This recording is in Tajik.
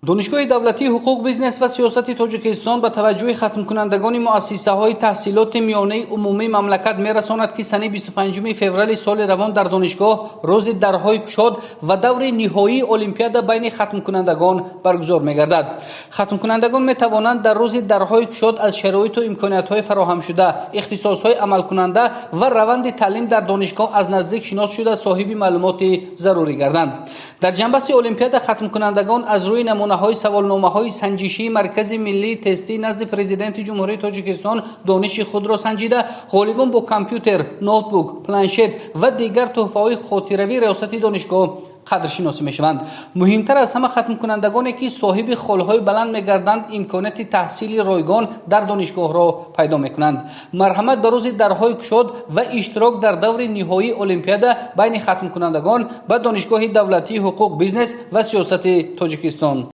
Донишгоҳи давлатии ҳуқуқ, бизнес ва сиёсати Тоҷикистон ба таваҷҷӯҳи хатмкунандагони муассисаҳои таҳсилоти миёнаи умумии мамлакат мерасонад, ки санаи 25 феврали соли равон дар донишгоҳ рӯзи дарҳои кушод ва даври ниҳоии олимпиада байни хатмкунандагон баргузор мегардад. Хатмкунандагон метавонанд дар рӯзи дарҳои кушод аз шароиту имкониятҳои фароҳамшуда, ихтисосҳои амалкунанда ва раванди таълим дар донишгоҳ аз наздик шинос шуда, соҳиби маълумоти зарурӣ гарданд. Дар ҷанбаси олимпиада хатмкунандагон аз рӯи намунаҳои саволномаҳои санҷишии Маркази миллии тестии назди Президенти Ҷумҳурии Тоҷикистон дониши худро санҷида, ғолибон бо компютер, ноутбук, планшет ва дигар тӯҳфаҳои хотиравии риёсати донишгоҳ қадршиносӣ мешаванд. Муҳимтар аз ҳама, хатмкунандагоне, ки соҳиби холҳои баланд мегарданд, имконияти таҳсили ройгон дар донишгоҳро пайдо мекунанд. Марҳамат ба рӯзи дарҳои кушод ва иштирок дар даври ниҳоии олимпиада байни хатмкунандагон ба Донишгоҳи давлатии ҳуқуқ, бизнес ва сиёсати Тоҷикистон.